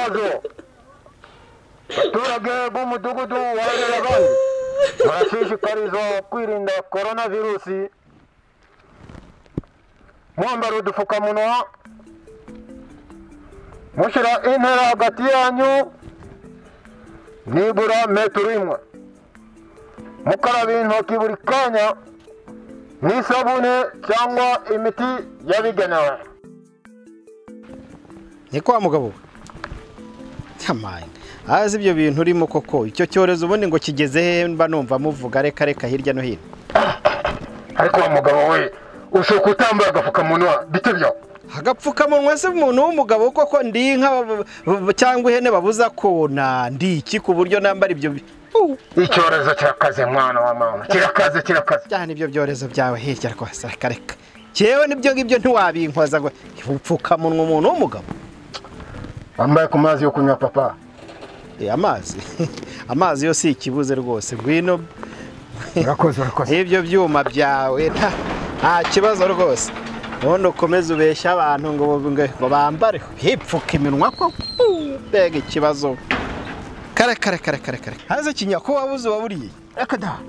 Itangazo. Abaturage b'umudugudu wa Nyarabandi barashishikarizwa kwirinda korona virusi, mwambara udupfukamunwa, mushyira intera hagati yanyu nibura metero imwe, mukaraba intoki buri kanya n'isabune cyangwa imiti yabigenewe. Ni kwa mugabo cyamaye azi ibyo bintu urimo koko, icyo cyorezo ubundi ngo kigeze he? Mba numva muvuga reka reka hirya no hino. Ariko wa mugabo we ushoka utambaye agapfukamunwa bite byo? Agapfukamunwa se umuntu w'umugabo koko ndi inka cyangwa ihene babuza kona ndi iki ku buryo nambara ibyo? Icyorezo kirakaze mwana wa mama, kirakaze kirakaze cyane ibyo byorezo byawe hirya rwose, reka reka. Cyewe nibyo ngibyo ntiwabinkoza ngo upfukamunwa umuntu w'umugabo. Wambaye ku mazi yo kunywa papa? Amazi amazi yo si ikibuze rwose, ngwino. Urakoze urakoze. Ibyo byuma byawe nta kibazo rwose. Ubundi ukomeze ubeshya abantu ngo bambare hipfuka iminwa ko mbega ikibazo. Kare kare kare kare kare. Haze kinyako wabuze waburiye. Reka da.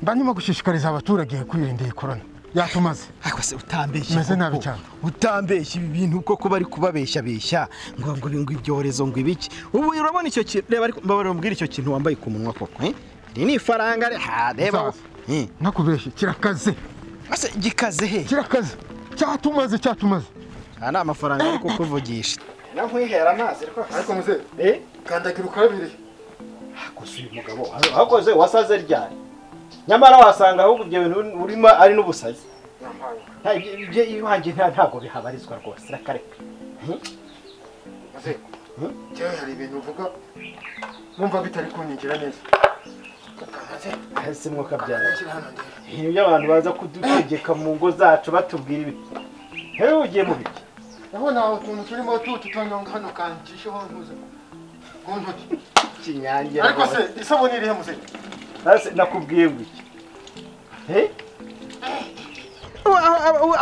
Mba ndimo gushishikariza abaturage kwirinda iyi corona. Yatumaze. Ariko se utambeshye. Meze nabi cyane. Utambeshye ibi bintu koko bari kubabeshya beshya ngo ngo ngo ibyorezo ngo ibiki. Ubu urabona icyo kintu, reba ariko mbabara umbwira icyo kintu wambaye ku munwa koko, eh? Iri ni ifaranga ha reba. Nakubeshye kirakaze. Ase gikaze he? Kirakaze. Cyatumaze cyatumaze. Aha ni amafaranga ari kukuvugisha. Na nkwihera amazi rwose. Ariko muze. Kandagira ukarabire. Hakoze uyu mugabo. Hakoze wasaze ryari? Nyamara wasanga ahubwo ibyo bintu urimo ari n'ubusazi. Ibyo iwanjye ntabwo bihabarizwa rwose, reka reka. Muze. Cyewe hari ibintu uvuga numva bitari kunyinjira neza. Ese mwuka byara. Ibintu by'abantu baza kudutegeka mu ngo zacu batubwira ibi. Hewe ugiye mu biki? Ndabona utuntu turimo tutonyonga hano kancisheho ntuze. Ku ntoki. Kinyange. Ariko se isabune irihe muze? Ase nakubwiye ngo iki?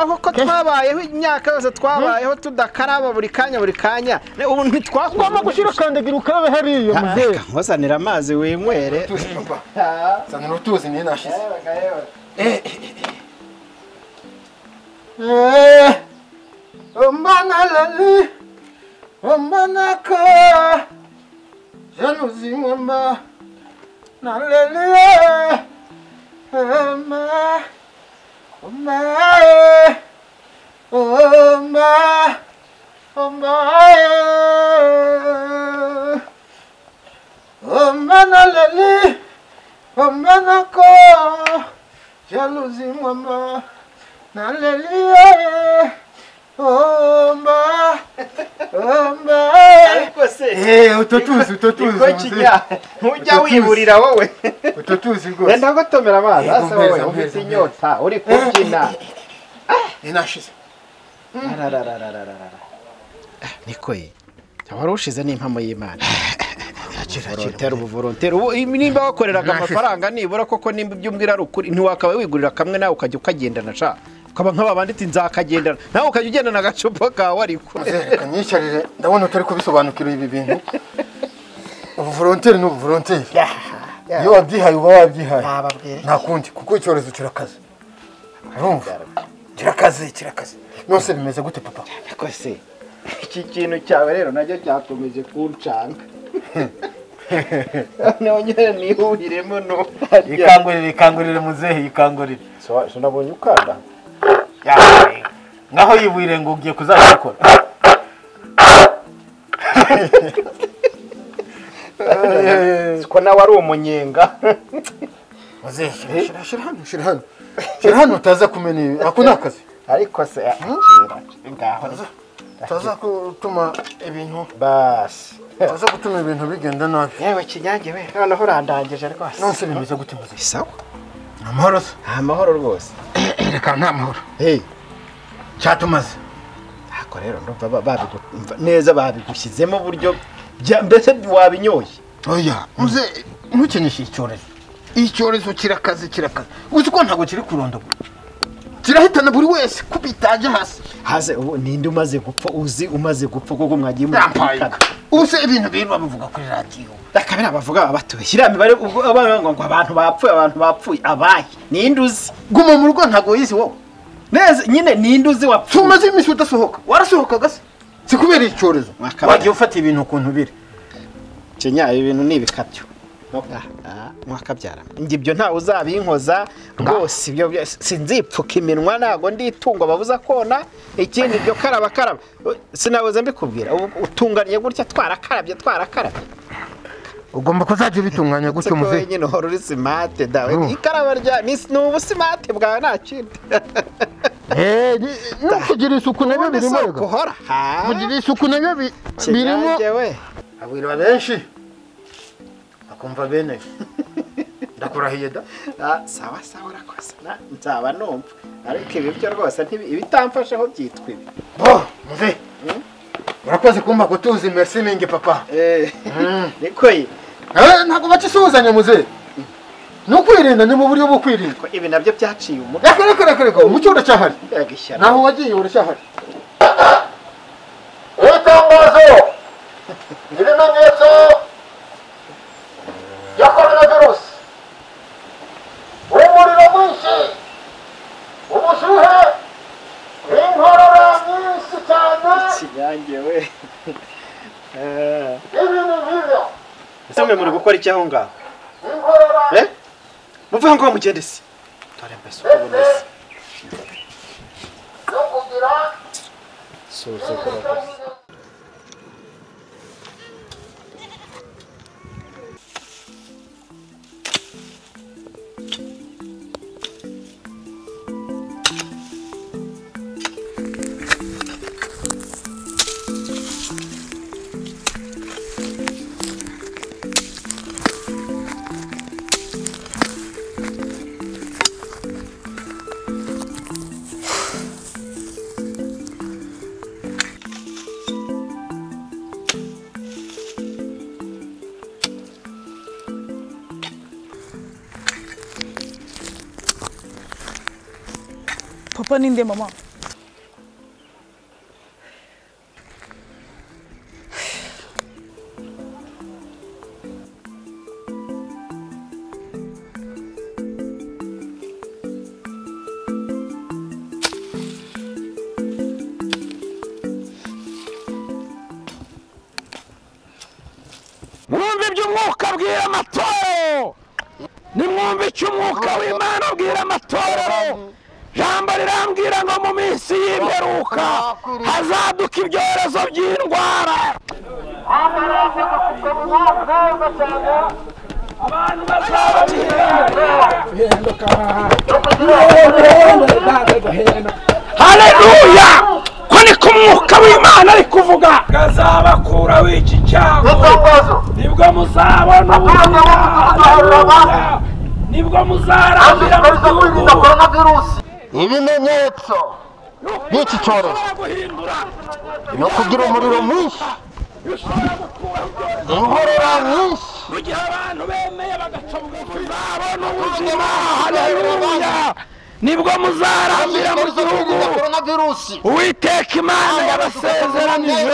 Aho ko twabayeho imyaka yose twabayeho tudakaraba buri kanya buri kanya, ubu ntitwagomba gushyira kandagira ukarabe hariya muze. Nkuzanira amazi winywere. Zanira utuzi niyo nashize. Omana lali, omana ka, jalousie mama, na lali, oma, oma, oma, oma, omana lali, omana ka, jalousie mama, na lali. Omba, omba. Ariko se utotuzi utotuzi. Ntujya wiburira wowe. Utotuzi rwose. Wenda gotomera amazi asa wowe ufite inyota uri kubyina. Ninashize. Niko ye. Wari ushize n'impamo y'Imana. Volontaire ubu volontaire ubu nimba wakoreraga amafaranga nibura koko nimba ibyo umbwira ari ukuri ntiwakaba wigurira kamwe nawe ukajya ukagendana sha. Ukaba nk'ababanditsi nzakagendana nawe ukajya ugendana agacupa kawe ariko. Reka nyicarire ndabona utari kubisobanukira ibi bintu. Ubu volontaire ni ubu volontaire. Iyo wabyihaye uba wabyihaye. Nta kundi kuko icyorezo kirakaze. Urumva? Kirakaze kirakaze. Nose bimeze gute papa? Ariko se iki kintu cyawe rero nacyo cyakomeje kuncanga. Nongere nihuriremo no. Ikangurire ikangurire muzehe ikangurire. So nabonye ukanda. Ngaho yibwire ngo ugiye kuzabikora. Ko nawe ari umunyenga. Muzehe shira hano shira hano. Shira hano utaza kumena ako nakazi. Ariko se akira ngaho. Utaza gutuma ibintu basi. Utaza gutuma ibintu bigenda nabi. Yewe kinyange we noneho urandangije rwose. Nonse bimeze gute muzehe? Sawa. Amahoro se? Amahoro rwose. Reka nta mahoro. Cyatumaze. Ako rero ndumva neza babigushyizemo buryo mbese wabinyoye. Oya, muze ntukenyeshe icyorezo. Icyorezo kirakaze kirakaze. Uzi ko ntago kiri kurondogora. Kirahitana buri wese kubitaje hasi. Hase ubu ninde umaze gupfa uzi umaze gupfa koko mwagiye mu Ubuse ibintu birirwa bavuga kuri radiyo. Akabera bavuga batubeshyira imibare ubwo abana ngo abantu bapfuye abantu bapfuye abahe ninde uzi Guma mu rugo ntago yizi wowe. Neza nyine ninde uzi wapfuye. Tumaze iminsi udasohoka. Warasohokaga se? Si kubera icyorezo. Wagiye ufata ibintu ukuntu biri. Kenya ibintu ni ibikabyo. Mwakabyara. Njye ibyo ntawe uzabinkoza rwose ibyo sinzipfuka iminwa nago nditungo babuza kona ikindi ibyo karaba karaba sinabuze mbikubwira utunganye gutya twarakarabye twarakarabye. Ugomba kuzajya ubitunganya gutyo muze. Nyine uhora uri smart dawe ikaraba rya ni ubusimate bwawe nta kindi. No kugira isuku nabyo birimo. Kugira isuku nabyo birimo. Abwira benshi akumva bene ndakurahiye da. Sawa sawa urakoze nzaba numva ariko ibi byo rwose ibitamfasheho byitwa ibi. Bo muze urakoze kumpa kutuzi merci mingi papa. Niko yi ntabwo bacisuhuzanya muze. No kwirinda ni mu buryo bwo kwirinda. Ibi nabyo byaciye umutwe. Reka reka umucyo uracyahari. Naho wagiye uracyahari. Itangazo ibimenyetso ya coronavirus. Umuriro mwinshi, ubushyuhe, inkorora nyinshi cyane. Kinyange we. Ibintu nk'ibyo. Ese mwe muri gukora iki aho ngaho? Inkorora. Muve aho ngaho mugende se. Dore mbese uko bimeze. No kugira suzugura gusa. Papa ninde mama? Mwumve iby'umwuka abwira amatorero. Nimwumve icyo umwuka w'Imana abwira amatorero. Jambo rirambwira ngo mu minsi y'imperuka hazaduka ibyorezo by'indwara. Abantu bazaba Haleluya! Ko niko umwuka w'Imana ari kuvuga. Azabakuraho iki cyago. Nibwo muzabona ubuzima. Nibwo muzarambira mu gihugu. Ibimenyetso by'iki cyorezo ni ukugira umuriro mwinshi, inkorora nyinshi. Mu gihe abantu bemeye bagaca bugufi babona ubuzima. Haleluya! Nibwo muzarambira mu gihugu. Uwiteka Imana yabasezeranije.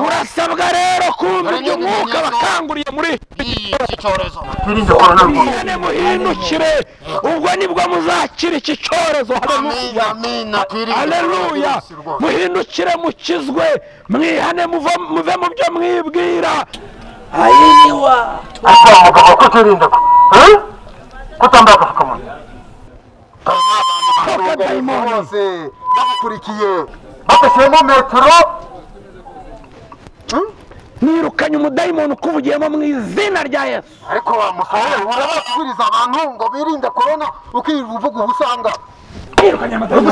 Murasabwa rero kumva ibyo umwuka bakanguriye muri iki cyorezo. Muhindukire ubwo nibwo muzakira iki cyorezo. Haleluya! Muhindukire mukizwe, mwihane muve mu byo mwibwira. Ayiniwa kutirinda kutambara agapfukamunwa. Bose bagukurikiye badashyiramo metero. Nirukanye umudayimoni ukuvugiyemo mu izina rya Yesu. Ariko wa musore urababwiriza abantu ngo birinde corona ukirirwa uvuga ubusanga. Nirukanye amadayimoni.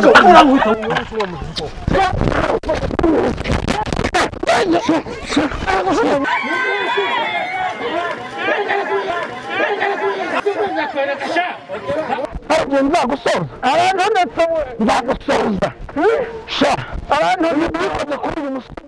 Nzagusoza abantu nzagusoza sha abantu bikoze kuri uyu musore.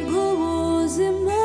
Rw'ubuzima.